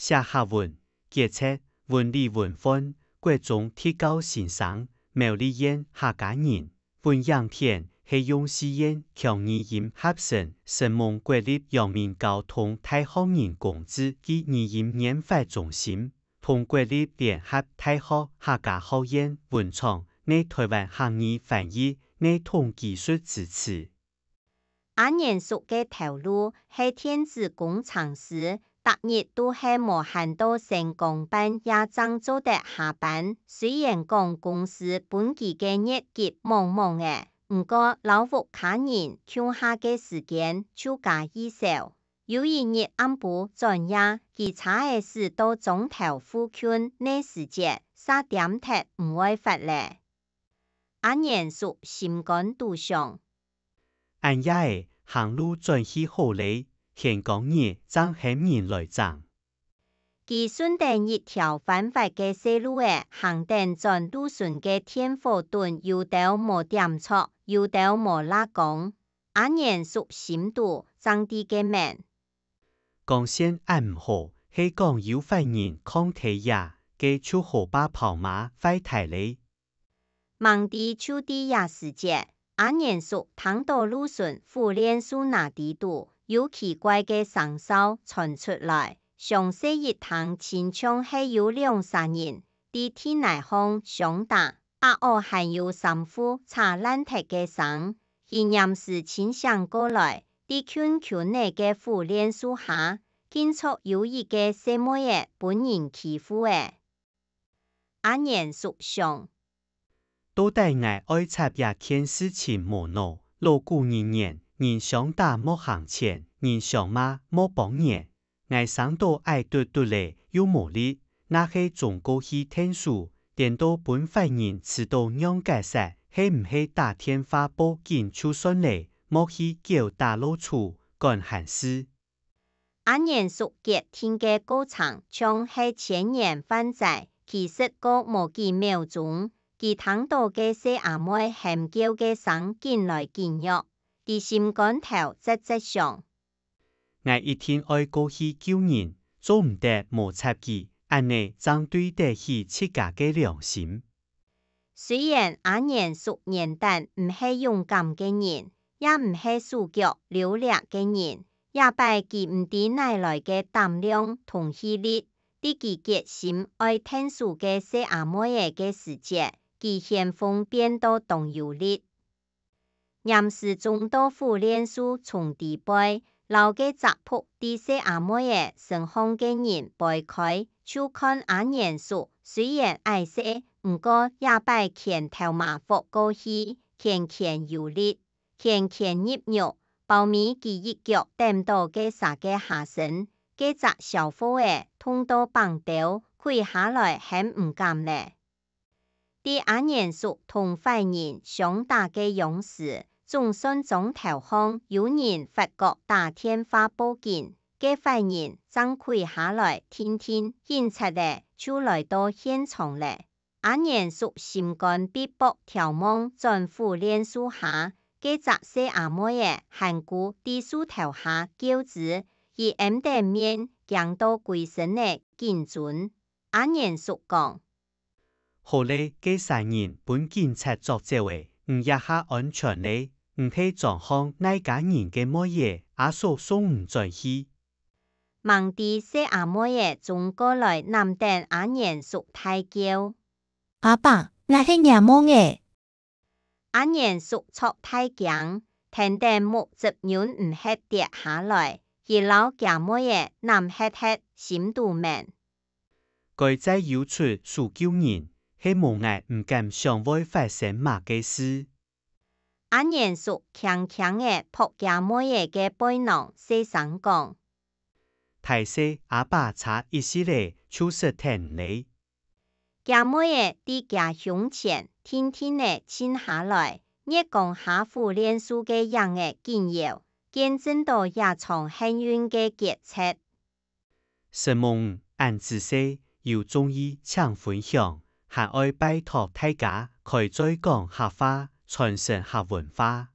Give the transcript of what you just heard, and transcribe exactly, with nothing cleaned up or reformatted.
寫客文、結冊、文理文範，國中特教先生，苗栗縣客家人，文影片係用四縣腔語音合成，承蒙國立陽明交通大學人工智慧語音研發中心，同國立聯合大學客家學院文創、內臺灣客語翻譯、內統技術支持。 阿年叔个頭路係電子工程師，逐日都係無閒到先降班也正做得下班。雖然講公司分佢个月給濛濛仔，毋過摎屋下人共下个時間就加已少。有一日暗晡轉夜，佢車仔駛到庄頭附近个時節，煞恬忒毋會發咧。阿年叔心肝肚想： 恁夜仔，行路轉去好咧，天光日正喊人來整。佢順等一條寬闊个細路仔，行等轉路脣个電火墩，有兜無點著，有兜無罅光。阿年叔心肚正知个明。 光線恁毋好，係講有壞人囥在這，該就好把跑馬壞忒咧。 吂知就在這時節，阿年叔聽著路脣虎鏈樹林底肚有奇怪个聲哨傳出來，詳細一聽，親像係有兩儕人在地泥項相打，啊哦還有衫褲扯爛忒个聲。佢黏時清醒過來，在近近仔个虎鏈樹下，竟著有一个細妹仔分人欺負咧。 阿年叔想：到底𠊎愛插這件事情無腦？老古人言，人相打莫行前，人相罵莫幫人。𠊎生到矮嘟嘟咧，又無力，若係衝過去𢯭手，顛倒分壞人試著仰結煞，係毋係打電話報警就算咧，莫去攪大老鼠，管閒事。 阿年叔決定个過程像係千年萬載，其實過無幾秒鐘，佢聽著个細阿妹喊噭个聲緊來緊弱，佢心肝頭節節想： 𠊎一定愛過去救人，做毋得無插佢，恁仔正對得起自家个良心。 雖然阿年叔原旦毋係勇敢个人，也毋係手腳溜掠个人，這擺佢毋知哪來个膽量同氣力，在佢決心愛𢯭手个細阿妹仔个時節，佢顯風變到當有力。黏時衝到虎鏈樹叢底背，摎該隻伏在細阿妹仔身項个人掰開，就看阿年叔雖然矮細，毋過這擺牽頭嫲伏過去，牽牽有力，牽牽入肉，包尾佢一腳踮到該儕个下身，該隻小貨仔痛到挷兜，跪下來喊毋敢咧。 在阿年叔同壞人相打个央時，總算庄頭項有人發覺打電話報警，該壞人正跪下來定定，警察仔就來到現場咧。阿年叔心肝嗶啵，眺望轉虎鏈樹下，該隻細阿妹仔還跍在樹頭下噭吱，佢掩等面，驚到歸身仔緊顫。阿年叔講： 好咧，該儕人分警察捉走咧，你這下安全咧，毋係莊項哪家人个妹仔，阿叔送你轉去。吂知細阿妹仔衝過來攬等阿年叔大噭：「阿爸，𠊎係若姆仔！」阿年叔著大驚，跈等目汁忍毋核跌下來，佢摎厥妹仔攬核核，心肚明： 該再有出手救人，係無𠊎毋敢想會發生麼个事。阿年叔輕輕仔拍厥妹仔个背囊，細聲講： 大細阿爸差一息仔就識跈咧。 厥妹仔在厥胸前定定仔靜下來，月光下虎鏈樹个影仔緊搖，見證著這場幸運个結束。 承蒙恁仔細，有中意請分享，還愛拜託大家開嘴講客話，傳承客文化。